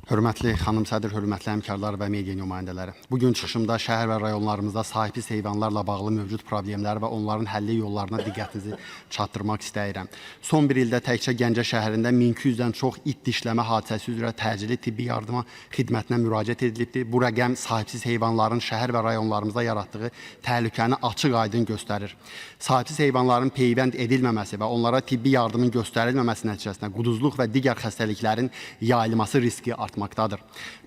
Hörmətli xanım sədr, hörmətli həmkarlar və media nümayəndələri. Bu gün çıxışımda şəhər və rayonlarımızda sahibsiz heyvanlarla bağlı mövcud problemlər və onların həlli yollarına diqqətinizi çatdırmaq istəyirəm. Son bir ildə təkcə Gəncə şəhərində 1200-dən çox it dişləmə hadisəsi üzrə təcili tibbi yardıma xidmətinə müraciət edilibdir. Bu rəqəm sahibsiz heyvanların şəhər və rayonlarımızda yaratdığı təhlükəni açıq-aydın göstərir. Sahibsiz heyvanların peyvənd edilməməsi və onlara tibbi yardımın göstərilməməsi nəticəsində quduzluq və digər xəstəliklərin yayılması riski artmaqdadır.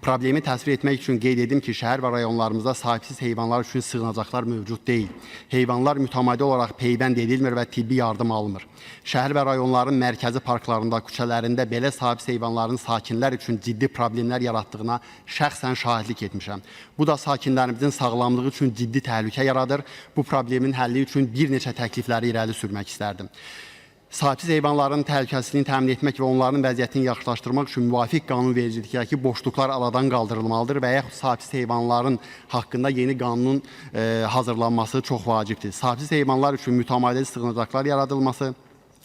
Problemi təsvir etmək üçün qeyd edim ki, şəhər və rayonlarımızda sahibsiz heyvanlar üçün sığınacaqlar mövcud deyil. Heyvanlar mütəmadi olaraq peyvənd edilmir və tibbi yardım alınmır. Şəhər və rayonların mərkəzi parklarında, küçələrində belə sahibsiz heyvanların sakinlər üçün ciddi problemlər yaratdığına şəxsən şahidlik etmişəm. Bu da sakinlərimizin sağlamlığı üçün ciddi təhlükə yaradır. Bu problemin həlli üçün bir neçə təklifləri irəli sürmək istərdim. Sahibsiz heyvanların təhlükəsizliyini təmin etmək və onların vəziyyətini yaxşılaşdırmaq üçün müvafiq qanunvericilikdəki boşluqlar aradan qaldırılmalıdır və yaxud sahibsiz heyvanların haqqında yeni qanunun hazırlanması çox vacibdir. Sahibsiz heyvanlar üçün mütəmadi sığınacaqlar yaradılması,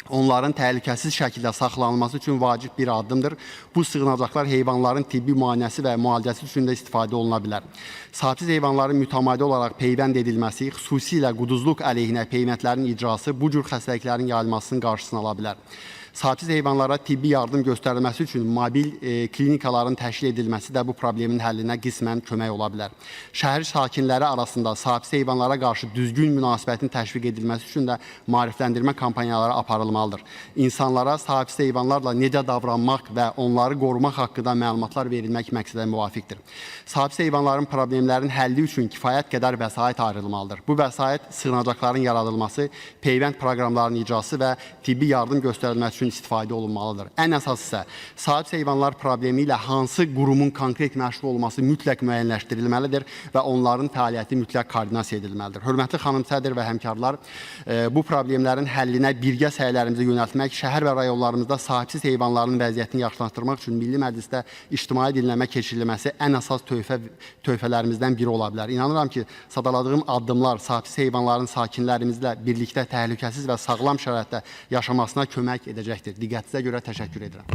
onların təhlükəsiz şəkildə saxlanılması üçün vacib bir addımdır. Bu sığınacaqlar heyvanların tibbi müayinəsi və müalicəsi üçün də istifadə oluna bilər. Sahibsiz heyvanların mütəmadi olaraq peyvənd edilməsi, xüsusilə quduzluq əleyhinə peyvəndlərin icrası bu cür xəstəliklərin yayılmasının qarşısını ala bilər. Sahibsiz heyvanlara tibbi yardım göstərilməsi üçün mobil klinikaların təşkil edilməsi də bu problemin həllinə qismən kömək ola bilər. Şəhər sakinləri arasında sahibsiz heyvanlara qarşı düzgün münasibətin təşviq edilməsi üçün də maarifləndirmə kampaniyaları aparılmalıdır. İnsanlara sahibsiz heyvanlarla necə davranmaq və onları qorumaq haqqında məlumatlar verilmək məqsədə müvafiqdir. Sahibsiz heyvanların problemlərinin həlli üçün kifayət qədər vəsait ayrılmalıdır. Bu vəsait sığınacaqların yaradılması, peyvənd proqramlarının icrası və tibbi yardım göstərilməsi üçün istifadə olunmalıdır. Ən əsası isə sahibsiz heyvanlar problemi ilə hansı qurumun konkret məşğul olması mütləq müəyyənləşdirilməlidir və onların fəaliyyəti mütləq koordinasiya edilməlidir. Hörmətli xanım sədr və həmkarlar, bu problemlərin həllinə birgə səylərimizi yönəltmək, şəhər və rayonlarımızda sahibsiz heyvanların vəziyyətini yaxşılaşdırmaq üçün Milli Məclisdə ictimai dinləmə keçirilməsi ən əsas töhfələrimizdən biri ola bilər. İnanıram ki, sadaladığım addımlar sahibsiz heyvanların sakinlərimizlə birlikdə təhlükəsiz və sağlam şəraitdə yaşamasına kömək edəcəkdir. Diqqətinizə görə təşəkkür edirəm.